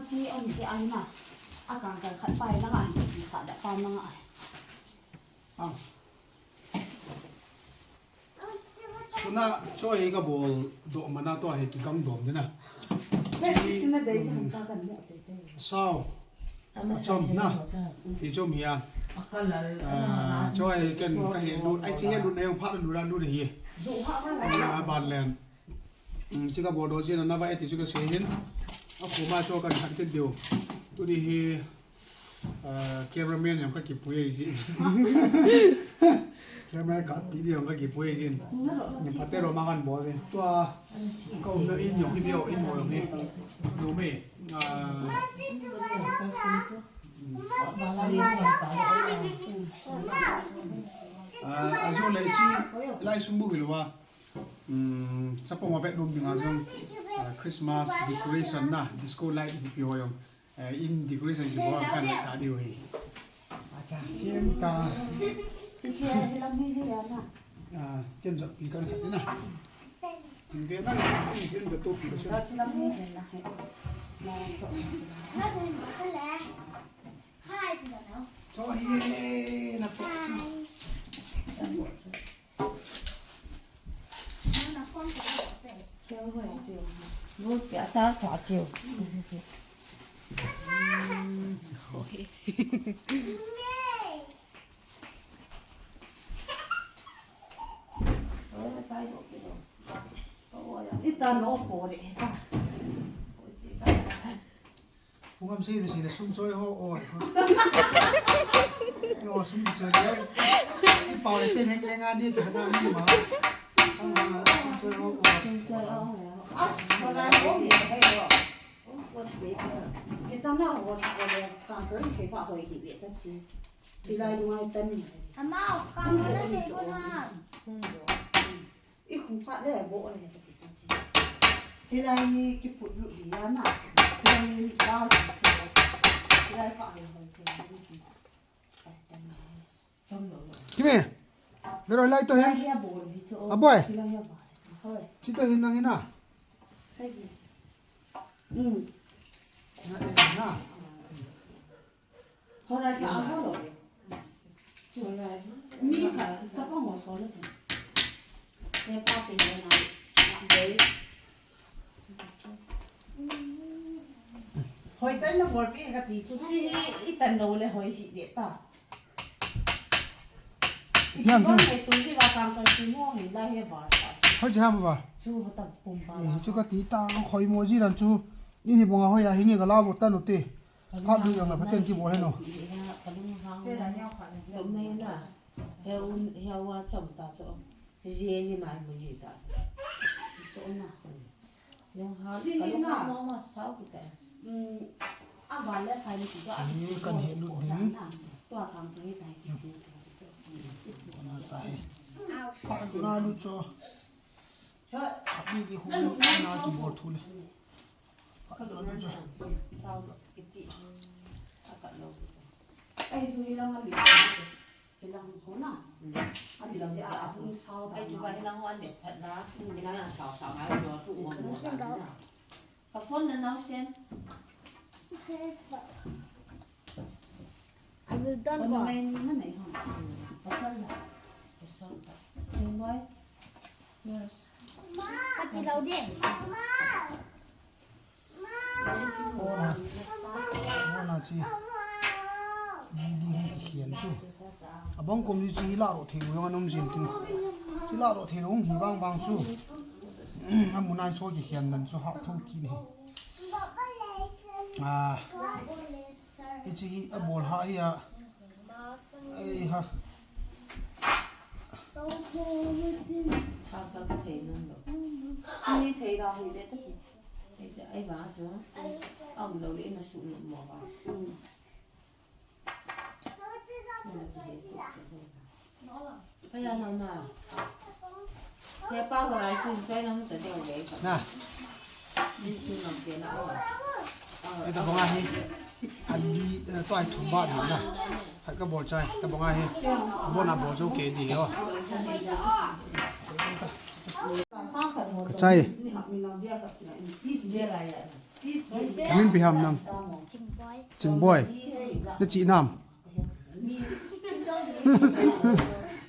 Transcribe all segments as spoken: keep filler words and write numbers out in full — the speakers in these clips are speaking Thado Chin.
Chi om chi ai na. A kang kang khat pai na ngai, chi sa da pa na ngai. Ah. Tuna, cho hi ka bol doh mana to hi ki kam dom de na. Besi chi na dei ki ham ka kan mo che che. Sao. Achom na. Ti chom hi a. Ah, cho hi ken ka he lu, ai chi he lu na yong pha lu la lu de hi. Zo ha ma la. Ah, ban len. Um, chi ka bol doh jin na va e ti chu ka sei hin. A khu ma cho kan khat kit diu. Tuni hi, ah, cameraman jong ka kipui e jin. Camera ka pi diu jong ka kipui e jin. Ni pha te ro ma kan bol e. Tua ka um na in jong hi diu in mo jong hi. Lu me. Ah. Ah, a zo le chi lai sum bu hi lo wa. Um, chapang a vet lum dinga jong, uh, Christmas decoration na, disco light hi pi ho jong, uh, in decoration ji bol kan sa diu hi. Acha, kem ta. Ichi a hilam hi hi ya na. Ah, ken jot pi kan khat na. In ve na, in, in ve to pi ka chen. Ka chi lam hi hi na hi. Na to. Hai, ti na. To hi na to. Hai. Ita no pore. Hung am sei sei le sum choi ho o. Yo sum choi le. I pau le ten hek le nga ni cha na mi ma. Sum choi ho o. As ko na ho mi he yo. Kita na ho sa ko le ka ko ke pa ho hi be ta chi. Ti lai lu ai tan ni. Ama ka na le ko na. I khu phat le bo le ka ti chu chi. Hilai ni kiput lu hi ya na. Hilai ni ba lu si. Hilai pha hi hoi te ni si. Chom lo lo. Kime. Vero lai to hen. Hilai hi a bo hi chu. A boy. Hilai hi a ba le si. Hoi. Chi to hin nang hin na. Hai hi. Um. Na e na. Horai ka a ho lo. Mi ka chapang ho so lo. He pa pe na. Hoi tan na bol pi ka ti chu chi hi i tan lo le hoi hi ve ta. Yan tu. Hoi ji ham ba. Chu ka ti ta hoi mo ji ran chu. Ini bonga hoi a hingi ka la mo ta no te. Ka du yang na phaten ki bol he no. He un, he wa chom ta chu. Jeli mai mo ji ta. Chu na. Nung ha, chi hi na. Ma ma sao ki ta. Um, a va le khai ni ki ba. Ni kan he lut ding. Tua kam ki ta ki. Na ta he. Pa na lu cho. Ha. Abi di hu na ki bol thu le. Pa na lu cho. Sao ki ti. A ka lo. Ai su hi la ma li. Hilang ho na. Mm. A hilang si a, a bung sao da. Ai, chu ba hilang ho an det phat na. Mm. Hilang an sao sao mai jo tu mo mo da na. Ka phone na nau sen. Okay. I will done. Ko na mai ni na nei ho. Pasal na. Pasal na. Jing boy. Yes. Ma. Ka chi lau de. Ma. Hona, hona chi. Di, di hung kikhen chu. Abang kum di chi hi la ro thei lo jong anom jin tin. Chi la ro thei lo hung hi vang vang chu. Amun ai cho kikhen nan chu ha tho ti ni. Ah. Hichi hi abol ha hi a. Ei ha. Thakal ka thei nom lou. Sini thei da hi le ta si. Ei cha, ei ba chu. Aum lou le na su nom mo ba. Phaya nang na. He pa ho lai chin chai nang ta deu le. Na. Ni chu nang ke na. Ita bonga hi. Ali, eh, toi thum ba ni na. Hat ka bol chai, ta bonga hi. Bona bol chu ke di ho. Ka chai. Ni ha mi nang dia ka. Is dia lai ya. Min ipi ham nang? Chingboi. Chingboi. Na chi nam?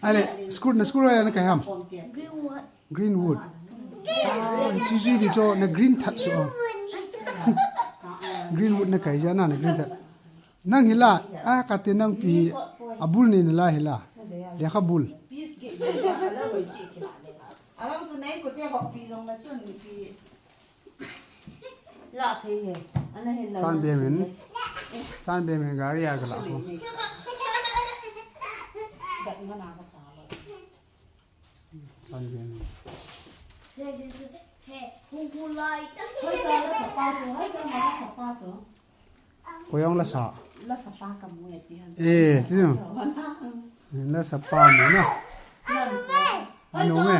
Ale, school, na school hoi a na kai ham? Greenwood. Greenwood. Ah, chi chi di cho, na green that cho. Greenwood na kai ja na, na green that. Nang hi la, a kati nang pi, a bul nei na la hi la. Lekha bul. La thei he. Ana hin la. San be min. San be min gari a ka la. San be min. He, he, he, he, hung hu lai ta. Hoi cha la sa pa chu, hoi cha la sa pa chu. Koyong la sa. La sa pa ka mu e ti han. Eh, ti no. La sa pa mu na. Anu me.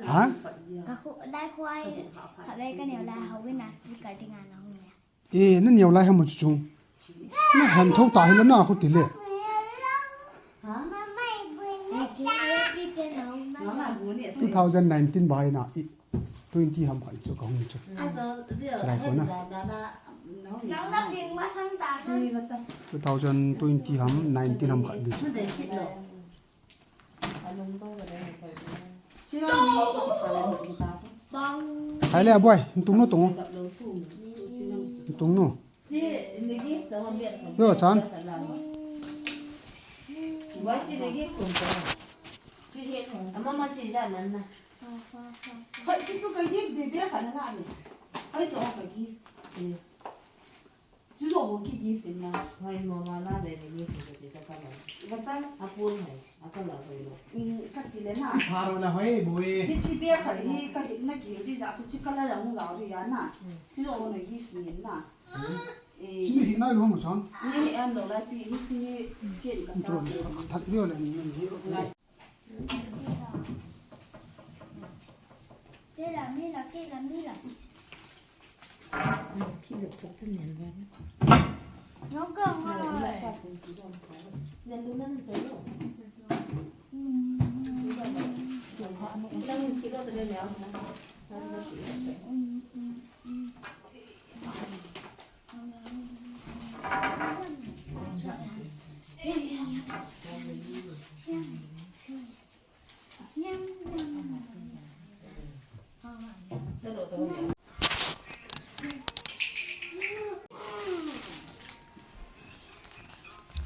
Ha? Ka khu, lai khuai, ha, lai ka neo lai, ha, win a speaker ding a na hung ya. Eh, na neo lai ha mo chu chung. Na han tho ta hi la na khu ti le. Two thousand nineteen bai na i. Twenty ham khat chu ka hung chu. Chulai ko na. Two thousand twenty ham, nineteen ham khat chu. Hai le, boy, tung no, tung no. Tung no. Yo, chan. Hoi, chi chu ka gift de de kha na la ni. Hoi, chu ka gift. Chi chu ho ki gift na. Hoi, mama la de de gift de de ka la. Gata. Apul hai, apa la hoi lo. Mm, ka ti le na. Pharo la hoi, boy. Hi chi be kha hi ka hi na ki di ja chu chi ka la la mu la ri ya na. Chi chu ho na gift ni na. Sini hi nai lo mo chan. Ni an lo lai pi hi chi hi ken ka ta. That dio le ni ni. Lai. Te la mi la, te la mi la. Ki lo sa ta nen ba. Nong ka ma. Nen lu nan te lo.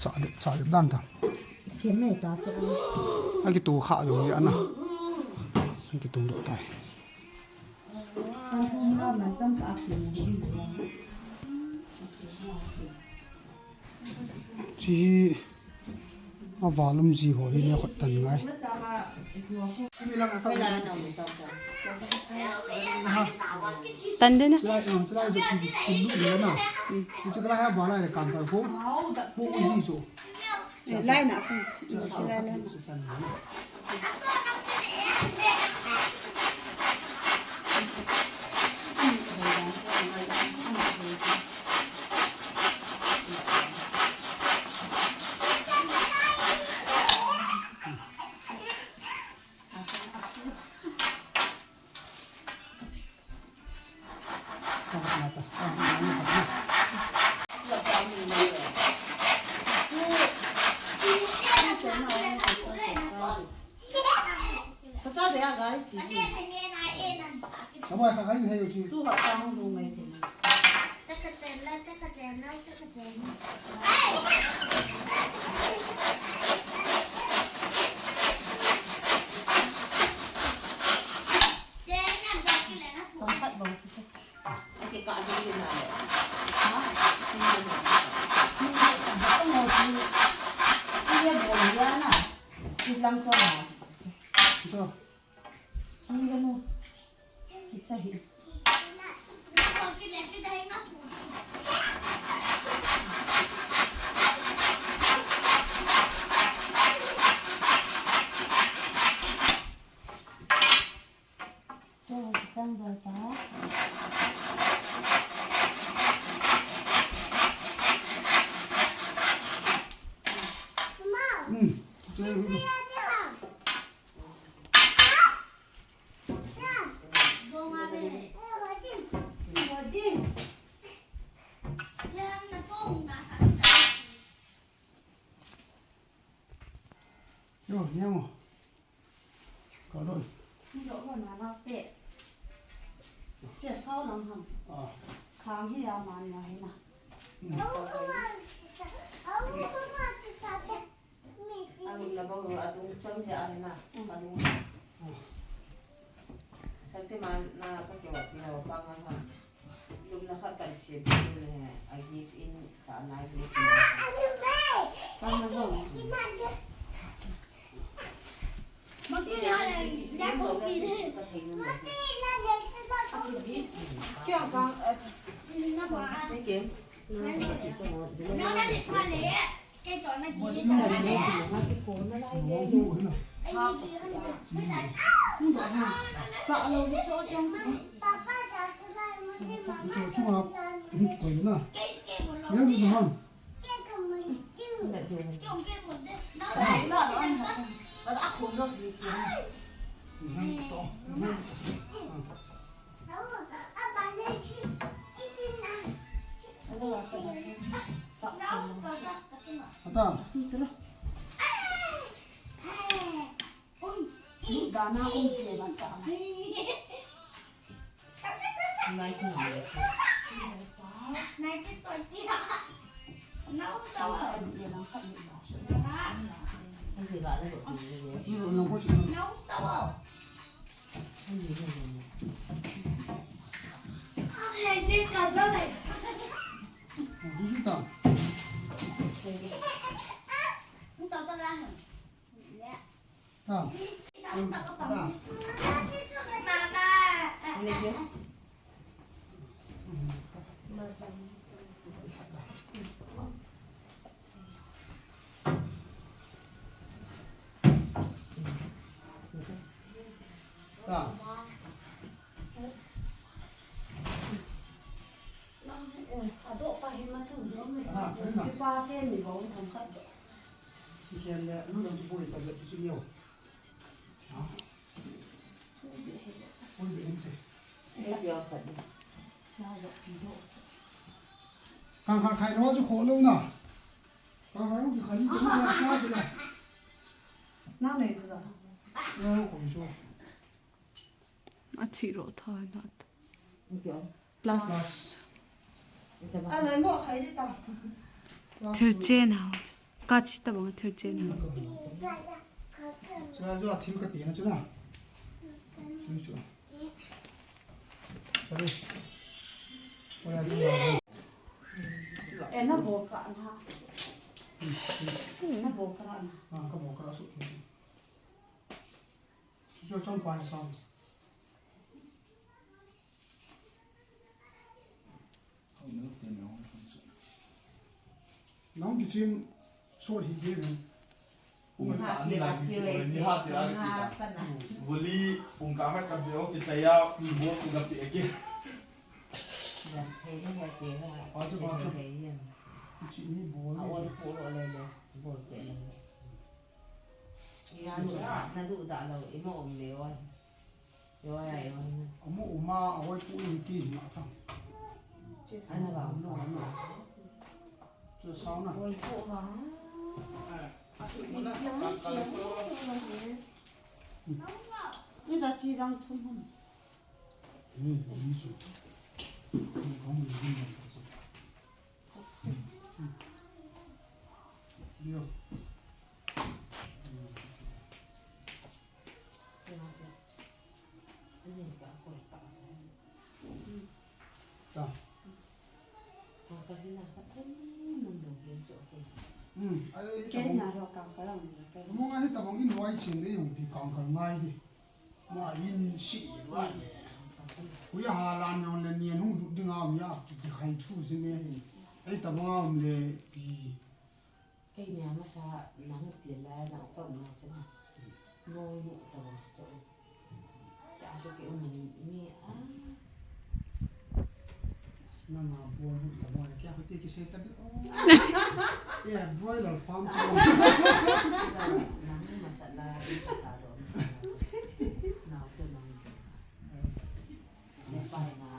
Cha de, cha de dan ta. Kemei ta cha. A kitu kha jong ya na. A kitu do tai. Chi hi a valum ji ho hi ne khot tan ngai. Tan de na. Chulai, um, chulai jo ki, ki lu le na. Ki chu kala ha valai le kan kar ko. Ko ji so. Lai na chu. Lai lai. Saturday a gari chi. Aboi, ka gari hei chi. Tu ha ta hung dung mai thei. Nemo. Ka don. Ni lo ho na na te. Che sao lang ham. Ah. Sang hi ya man ya hi na. Hmm. Alum la bang ru adung chang ja ai na. Adung. Sakte man na ka ke wa ki ho pa ma ha. Lum na khat kan se bi ne a give in sa na give in. Pa ma jong. Ma ki ya le ya ko ki ne. Kya ka. Thank you. Ata. Dana um se ba ta. Nai ki. Nai ki to ti ha. Nau ta wa. Nau ta wa. Ado pa hi ma thum do me. Chi pa te mi bo thum khat do. Ki khen le lu dang chu boi ta le chu neo. Kang kang khai no chu kho lo na. Kang kang chu khai ni chu na na chu na. Na nei chu da. No ko chu. A thi ro tha na. Plus. A lai mo khai ni ta. Thil chen hao. Ka chi ta bang thil chen hao. Chuna jo thil ka ti na chuna. Chuna chu. Sorry. Ora jo. E na bo ka na. Na bo ka na. Ah, ka bo ka su ki. Jo chong pa sa. Nang kichim so hi je ne. Pung ka ni la ni la ni ha ti la ki ta. Voli pung ka ha ka be o ki ta ya ni bo ki la pi eke. Ya, he he he he. Pa chu, pa chu. Kichi ni bo ni. A o pu lo le le. Bo ke le. Ya nu na du da lo i mo om le o. Amu uma, a hoi pu in ti na thang. Ana ba um lo na. Chu sao na. Hoi pu ba. Ni da chi jang thum hum. Ni, ni chu. Ni kong ni ni. Yo. Munga hi tabang in wai chin de yung pi kang kang ngai di. Ma in si wai. Kuya ha lan yon le ni nung du ding a mi a ki khai thu si me. Ai tabang a le pi. Kei ni a masa nang ti la nang ko na chana. Noi nu ta ba cho. Sa so ke um ni a. Nang a bo nu ta ba kya ko te ki se ta de o. Ya broiler farm ta. Nang masa la sa do. Nau to nang. Ne pa na.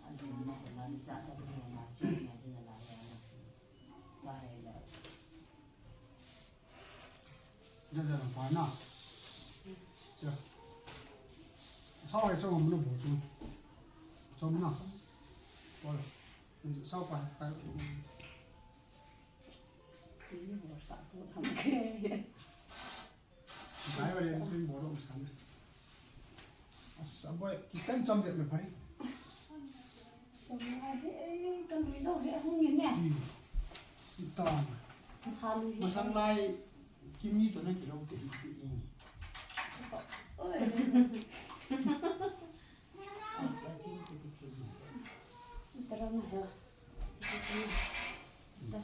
An na na ni sa sa ni na chi ni na la ya. Jaja lang pa na. Sao hai chom na bo chu. Chom na. Ol. Sao pa pa. Ini ho sa tu tham ke. Dai ba le sin bo ro sa na. Asa boy, kitan chom de me phari. Chom na he, ka lui zo he hung in ne. Hmm. Ita. Sa lui. Masang lai, kimi to na kilo te hi te in. Oi. Tara na he. Ita.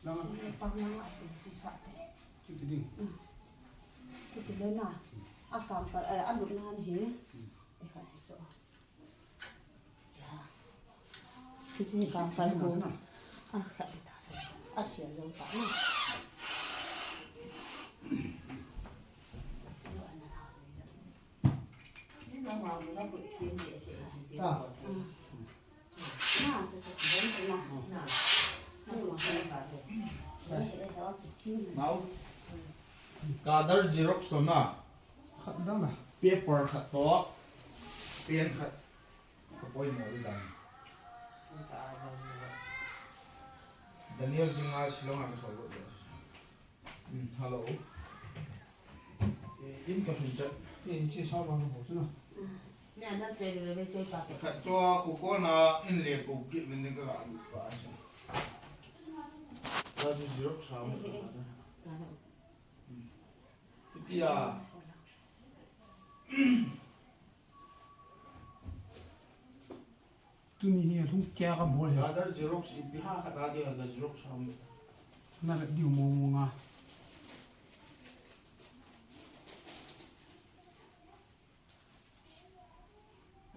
Lama. Pang na a tu si sa te. Chuti ding. Hmm. Chuti le na. A kam ka, eh, a lut na ni he. Hmm. Eh, ka ni so. Hiche hi kangkal ho. A khat ta sa. A sia jong ta na. Ta. Na, sa sa jong na. Na. Mau. Kadar Xerox to na. Khat dang na. Paper khat to. Pen khat. Ka poimo di dan. Daniel Jing a Shillong a ka sol got. Hmm, hello. Eh, in ka hin chat. Eh, chi sa ba ko chu na. Nya na che le le che pa ke. Khat cho ko ko na in le ko ki min ka ga pa sa. Ka ji Xerox sa mo. Ka na. Hmm. Ipi a. Tuni hi lhung kya ka bol he. Other Xerox ipi ha khat a dia ka Xerox ham. Na ka diu mo mo nga.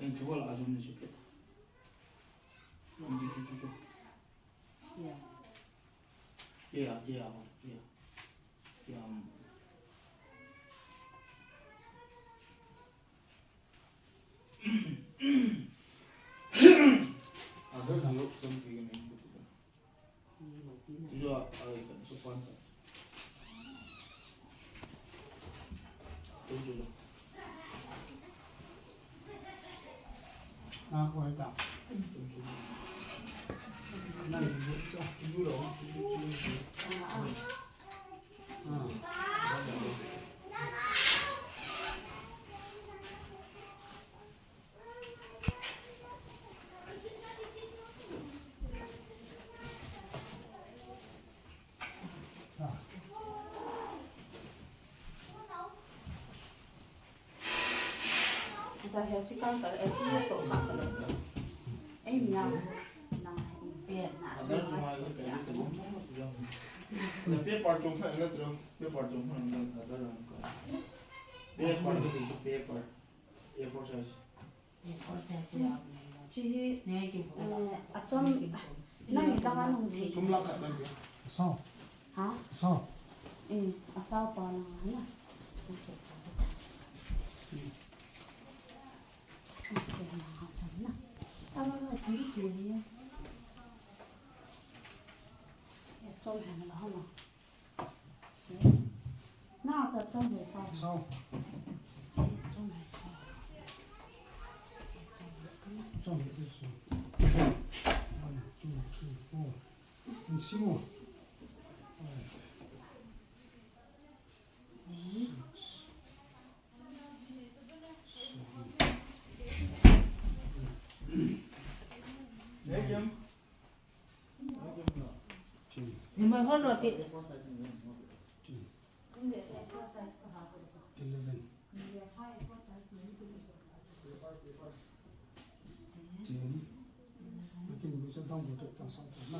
En chu la jom ni chu ke. Chu chu chu chu. Yeah. Kya, kya, kya. Kya. Other Xerox something in. Chu chu a, a, ka chu pan ka. Chu chu chu. Na ko ta. Na ni chu chu lo. Ah. Paper chung khat na tu, paper chung khat na tu, paper. Paper tu chu paper. A four size. Chi hi, eh, achom, nang ni tang an hung thi. Sum lakh khat kan dia. Asao. Ha? Asao. Eh, asao pa lang na. Achom na. Achom na. Na cha chom le sao. Sao. Chom le sao. Chom le sao. One, two, three, four. And see more. Five. Six. Seven. Hey, Kim. Ni mo ho no ti. Eleven. Ten. Akin mi sa dang bo to ta sa ta na.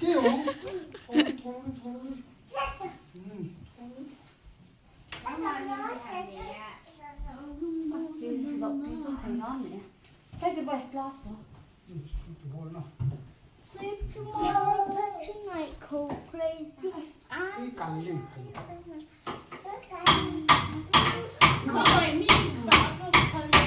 Kei o. Thong, thong, thong. Hmm. Mama, ni ni ha ni ya. Mas ti zo, ti zo thei na ni. Thei ji bai plus o. Hmm, ti bol na. Sleep tomorrow, but tonight, cold crazy. Ah. Ui, kal ling. Oi, ni ba zo thei le.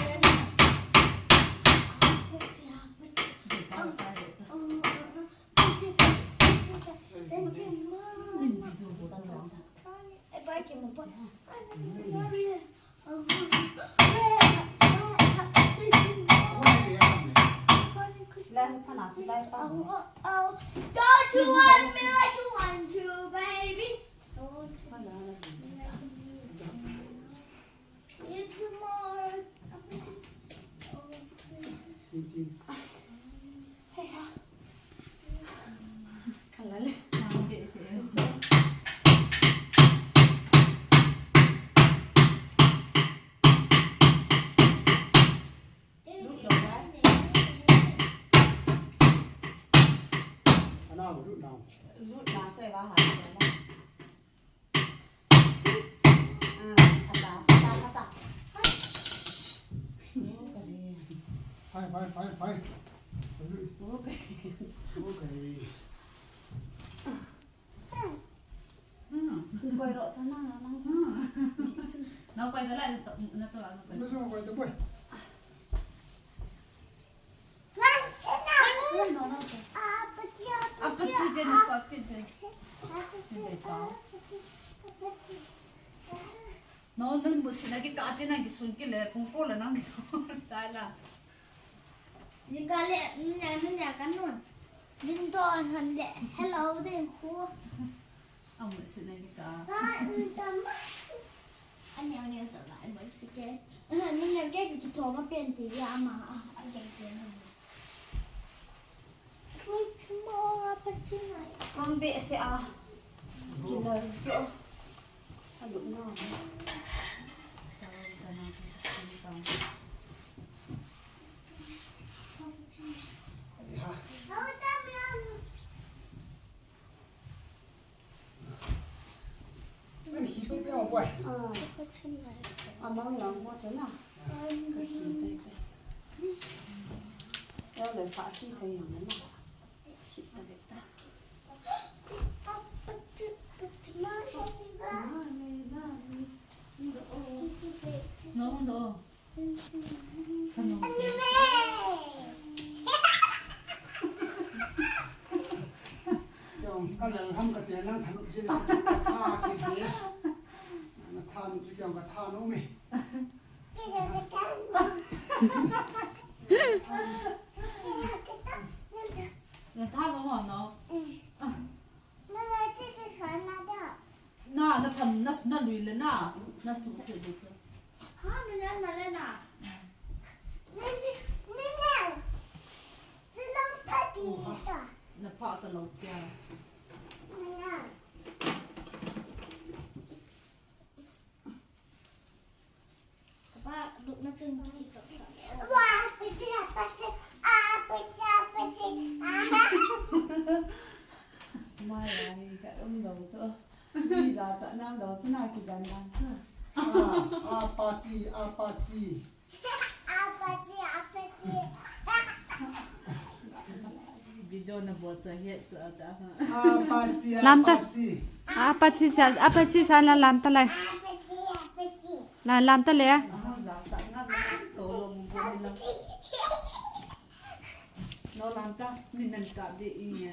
Don't you want me like you want you, baby? Fai, fai, fai, fai. No, nang bu sina ki ka che nang ki sun ki le pung po la nang ki ta la. Ni ka le, ni na, ni na ka nun. Din to han le, hello din khu. Amu sina ki ka. Ani ani to la, amu sike. Ni na ke ki to ma pen ti ya ma, a ke ke na. Kong behseh a. Kila chu. A lum Amang lang mo chana. Yo le fa ki thei na. No, no. Jong ka lal ham ka tia nang thanop jin. Tha ki thei. Na thanop ji jong ka thanop me. Na thanop mo no. Na, na tham, na, na lui le na. Na su se du chu. Ha, na na na le na. Na, na, na. Chu long pha ti ta. Na pha ta lo tia. Na na. Kapa, duk na chun ki chok sa. Wa, apachi, apachi, apachi, apachi, ah. Mai ai, ka um lo chu. Ni ja cha nam lo chu na ki jan dan chu. Ah, apachi, apachi. Apachi, apachi. Video na bol chu hiat chu ata ha. Apachi, lam ta. Apachi. Apachi sa, apachi sa la lam ta lai. Apachi, apachi. La lam ta le. Aha, ja cha na na to lo bu bu ni la. Apachi. No lam ta, min nan ka de i ne.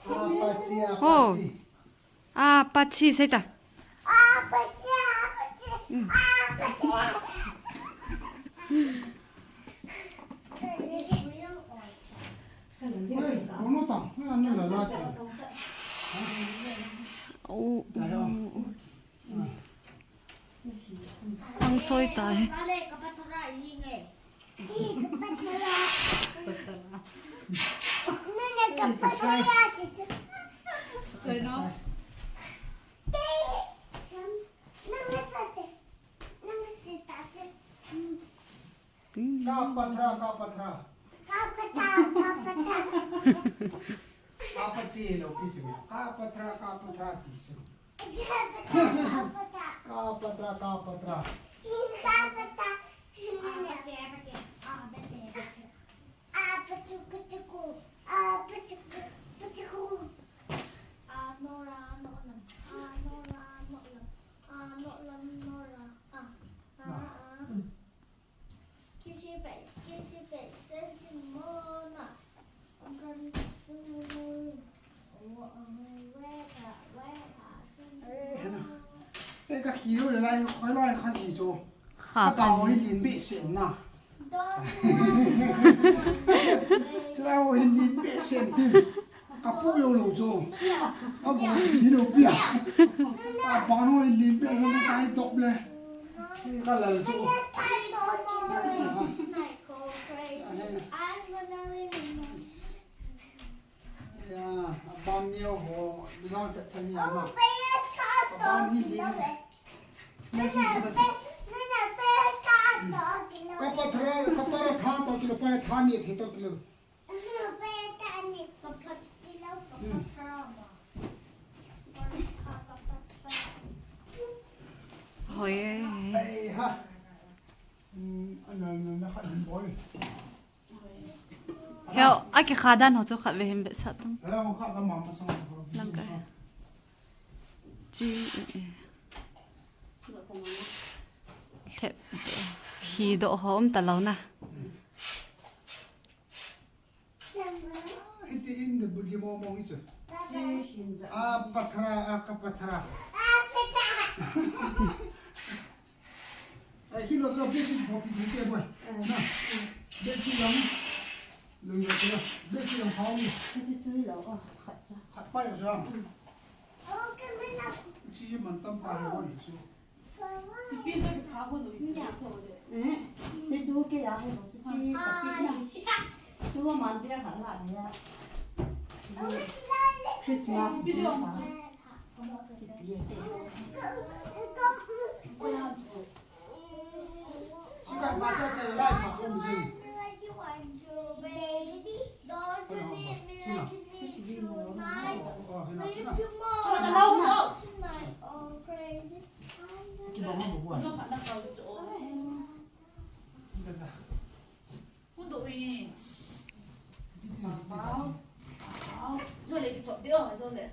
Apachi, oh. Apachi. Apachi, sei ta. Apachi, apachi, mm. Apachi. Oi, kono ta, ano la la ta. Oh, oh. Ang soi tai. Ka pathra, ka pathra. Ka pathra, ka pathra. Ka pachi lo pi chu. Ka pathra, ka pathra ti chu. Ka pathra, ka pathra. Kisi pe, kisi pe, senti mona. Eh, ka khi lo le lai, khoi loi kha si chu. Kha. Ka ta hoi lin be sen na. Chula hoi lin be sen tin. Ka pu yo lo chu. A bo si lo pia. A ba no lin be sen ka i top le. Ka la chu. Ya, abang ni ho, bilang tak tanya ma. Abang ni ni. Ka pathra, ka pathra tha to kilo, pathra tha ni the to kilo. Hoi. Ai ha. Hmm, ana na na khat bol. Heo, a kikha dan ho chu khat ve hin vetsah tang. Heo, khat ka ma ma sang. Lang ka. Chi, eh, eh. Lhep, khi doh ho um ta lo na. Hiti in the bugi mo mo ichu. A pathra, a ka pathra. Ai, hi lo, lo, besi phopi ni te boy. Na. Besi lang. Lo, lo, lo. Besi lang phopi. Besi chu lo, oh, khat cha. Khat pa yo cha. Chi man tam pa yo ni chu. Chi pi to cha ko lo ni ya ko de. Eh. Ni chu ke ya he lo chu chi ta pi na. Chu man bia kha la ya. Christmas bia kha. Pi ye te. Bacha che lai sa ko mi jing. Like you want to, baby. Don't you need me like you need to, my baby tomorrow. My old crazy. Ki ba ma bu wa. Zo pha na ka u cho. Da da. Hun do wi. Pi ti si pi ta si. Zo le ki cho de o, zo le.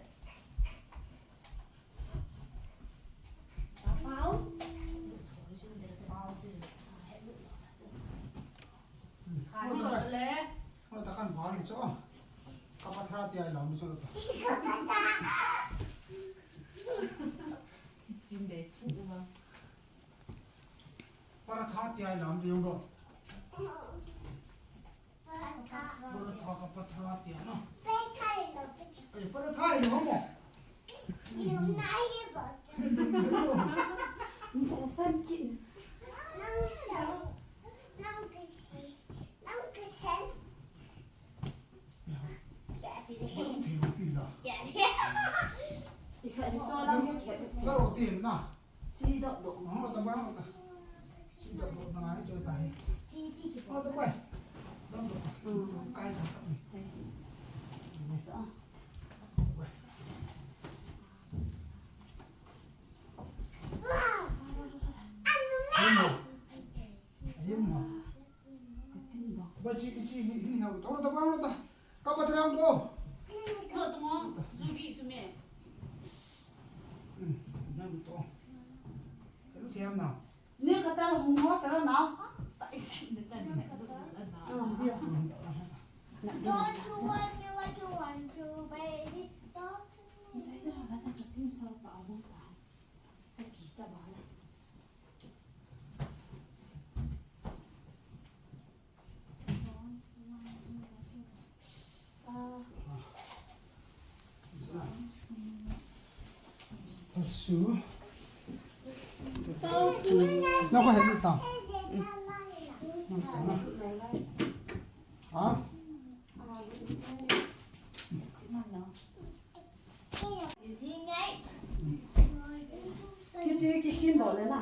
Paratha tia lam ding ro. Paratha. Paratha ka paratha tia na. Paratha ina. Eh, paratha ina ho mo. Ina na hi ba. Mo san kin. Nang sa. Nang kasi. Nang kasan. Ya. Ya, ti. Ti pi la. Ya. Ikha ni cho lang ke. Lo ti na. Chi doh doh. Ho ta ba ho ta. Chi doh doh na ngai cho ta he. Chi chi ki. Ho ta ba. Dam doh. Kai ta ta. Anu. Ayo ma. Ba chi chi ni ni ha. To ta ba ta. Ka ba ta ram do. Ko to mo. Zubi chu me. Hmm. Nam to. Lu thiam na. Ni ka ta hung ho ta na. Ta isi ni ta ni. Ah, ya. Don't you want me like you want to, baby? Don't you need me? Sai ta ha ta ka tin sa ta a bong ta. Ka ki cha ba na. Asu. Nako het ta. Ha? Kichi kikhin doh le na.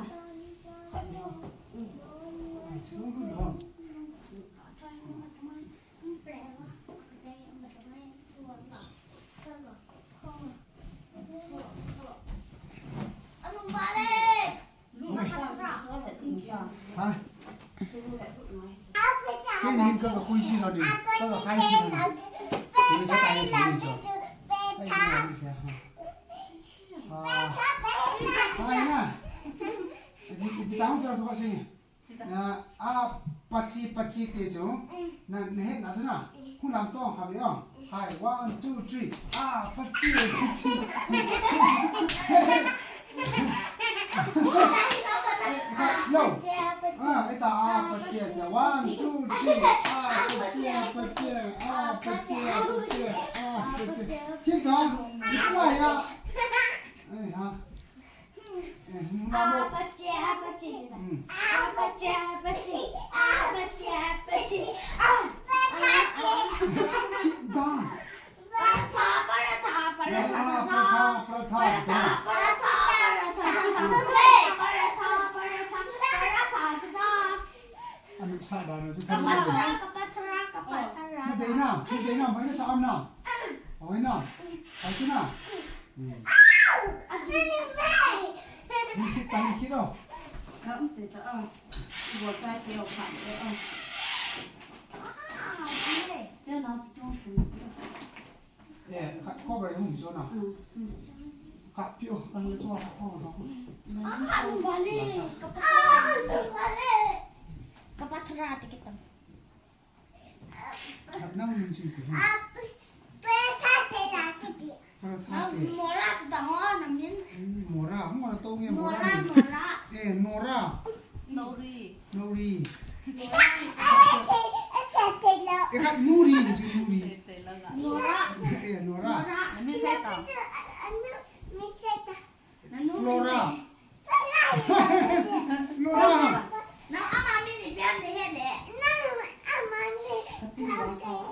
Ha? Kei hin ka, ka khui si lo ni. Ka, ka khai si lo ni. Kei sa kai si ni so. Ai, ni sa, ha. Ah. Sai na. Ni, ni tang sa so si. Na, a, pachi, pachi te chu. Na, na het na chu na. Khu lam tong kha ve o. Hai, one, two, three. A, pachi, pachi. No. Ah, eta, a, pachi, eta. One, two, three. A, pachi, pachi. A, pachi, pachi. A, pachi. Thil ta. Ikua ya. Eh, ha. Eh, hmm, mamo. Apache, apache. Hmm. Apache, apache. Apache, apache. Ah, ah, ah. Sit down. Paratha, paratha, paratha, paratha. Paratha, paratha, paratha. Paratha, paratha, paratha. Anu sa da na su. Ka pathara, ka pathara, ka pathara. Ni dei na, ni dei na, mai na sa am na. Oi na. Ai na. Hmm. Ni khit ta, ni khit lo. Ka um te ta a. Bo chai te o kha te a. Te na chu chung te. Eh, kha cover hung jo na. Hmm, hmm. Kha pio, ka le cho kha cover. Anu vale. Ka pathara. Anu vale. Ka pathara te kitam. Nang min chin ti. Paratha te. Paratha te. Mora tu ta ho na min. Hmm, mora, mora to nge mora. Mora, mora. Eh, nora. Nori. Nori. Nora. Eh, ka nuri ni si nuri. Nora. Eh, nora. Nora. Na min se ta. Flora. Flora. Nang ama min ipi ham nahet le? Nang ama min.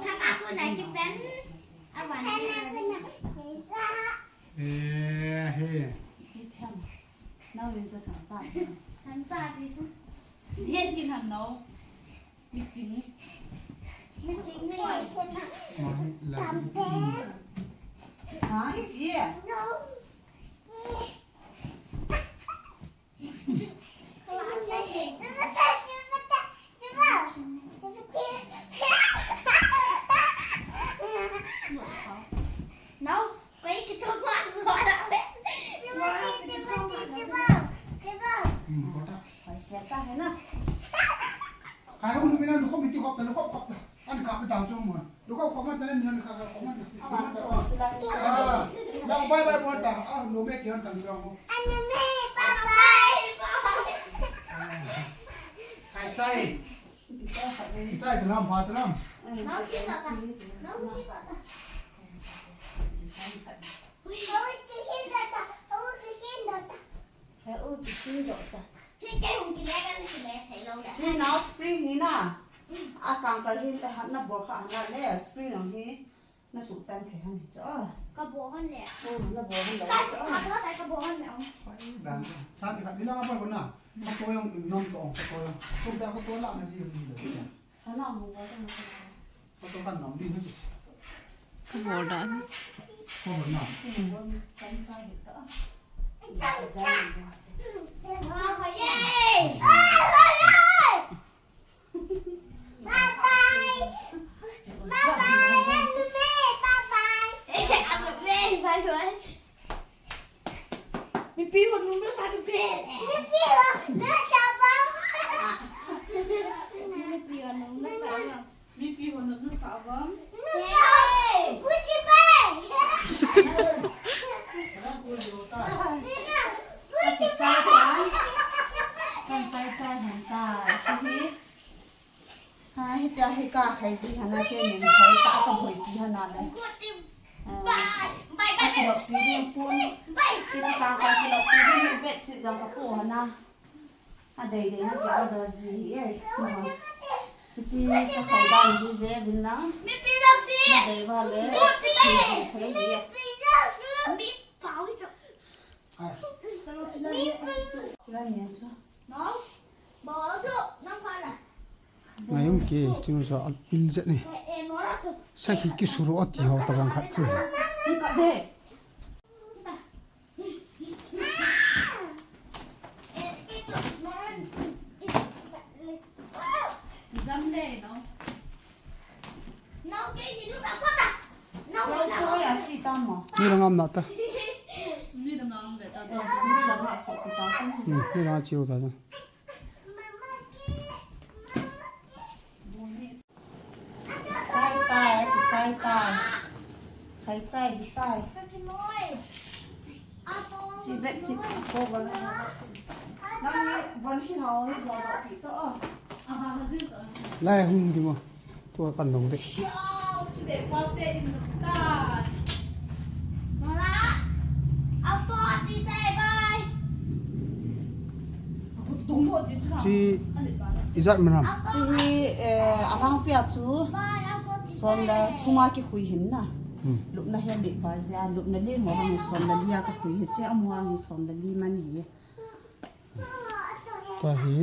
Thanga kona kipen. Ama min. Eh, he. Nang min sa thang sa. Thang sa ti su. Hian kin han no. Mi ching. Mi ching ni. Tampe. Ha? Yeah. No. Hai, hung mina lu khop mi ti khop ta, lu khop khop ta. An kap ta chu mo. Lu khop khop man ta ne, an kap khop man ta. Ah, la bye bye bol ta. Ah, lu me ti an kan chu mo. An me bye bye. Hai chai. Chai ta lam, ba ta lam. Nau ki ta ta. Nau ki ta ta. Ui, nau ki ta ta. Nau ki ta ta. He u ti tin do ta. Hi kei hung kile kan kile thei lou le. Chi nau spring hi na. A kangkal hin ta han na bol kha han na le spring ang hi. Na su tan thei han hi cha. Ka bol han le. Oh, na bol han le. Ka cha. Ka bol han le. Pai dan. Cha ni kha ni la bol ko na. Ka to yang in nom to, ka to yang. Ko ba ko to la na ji ni le. Ka na hung bol ta na. Ka to kan nom di na ji. Ka bol dan. Ka bol na. Mipi hon nung na sa tu pe. Mipi hon nung na sa tu pe. Mipi hon nung na sa tu. Mipi hon nung na sa tu. Yay! Puchi pai. Puchi pai. Kan tai chai han ta. Hi. Ha, hi ta hi ka khai ji hana ke ni khai ta ka boi ti hana le. Ah, ka boi ti ding pun. Ki ta ka ki lo ti ding bet si jang ka pu hana. A dei dei na ki order ji hi e. Ki chi ka khai dan hi ve vin lang. Mi pi lo si. Na dei va le. Ki chi khai ji e. Mi pi lo si. Mi pau hi chu. Ai. Chi la ni chu. No. Ba chu nam pha la. Ngai um ke, chung sa al pil je ni. Sakhi ki suru ati ho ta bang khat chu. Ni ka de. Ni la ngam na ta. Ni la ngam le ta. Ni la ngam so si ta. Hmm, ni la chiu ta. Chai tai, chai tai. Khai chai hi tai. Chi bet si ko ba la. Nang ni bon hi hao ni bon lo pi to. Lai hung di mo. Tua kan dong de. Siau, chi de pa te in dong ta. Mama, auto chi te bai. Chi ijat manam. Chi hi, eh, alangpia chu son le thuma kikhui hin na. Hmm. Lupna hi le bar jia, lupna le mo hang son le lia kakhui hi che, amu hang son le li man hi. Tua hi,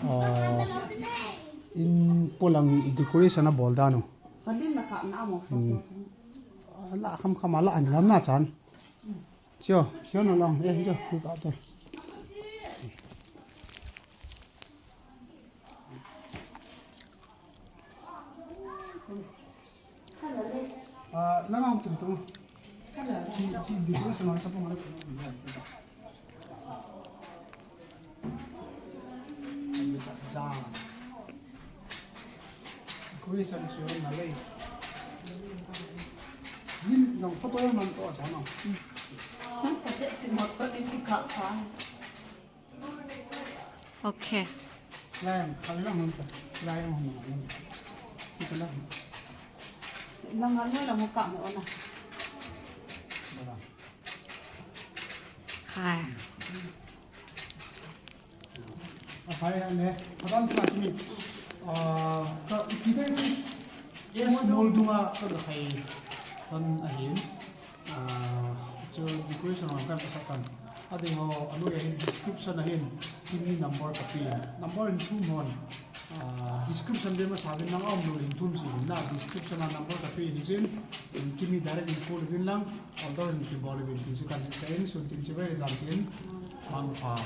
ah, in polang decoration abol dan u. Palim na ka na mo. Hmm. Ala kham kham ala an lam na chan. Chio, chio na long, eh, chio, ni ka te. Ah, langa hung tum tum. Ki, ki, decoration hung chapa mana. Decoration chu na lei. Yin nang photo yang man to cha no. Photo si mo to ni ka pa. Okay. Lai ang, kali lang hon ta. Lai ang hon ta. Kita lang. Lang ano lang mo ka mo na. Wala. Hai. Ah, hai, hai, ne. Patan sa kini. Ah, ka kita ni. Yes, mol dunga ka khai. Pan ahin. Ah, chu decoration ang kan pasakan. Adei ho, anoi a hin description a hin Kimi number kape. Number hin thum hon. Ah, description ve masa uvin, nang aum lou hin thum si uvin na. Description a number kape hi jin. Kimi direct in call uvin lang. Order hin kibol uvin ti chu kahin sei in, sun tin chibai jan tin. Mangpha.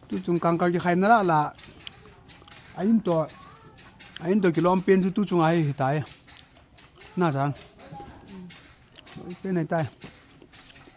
Tu chung kangkal kikhai na la la. A in to. A in to kilom pen chu tu chung a hi tai. Na sang. Pen nai tai.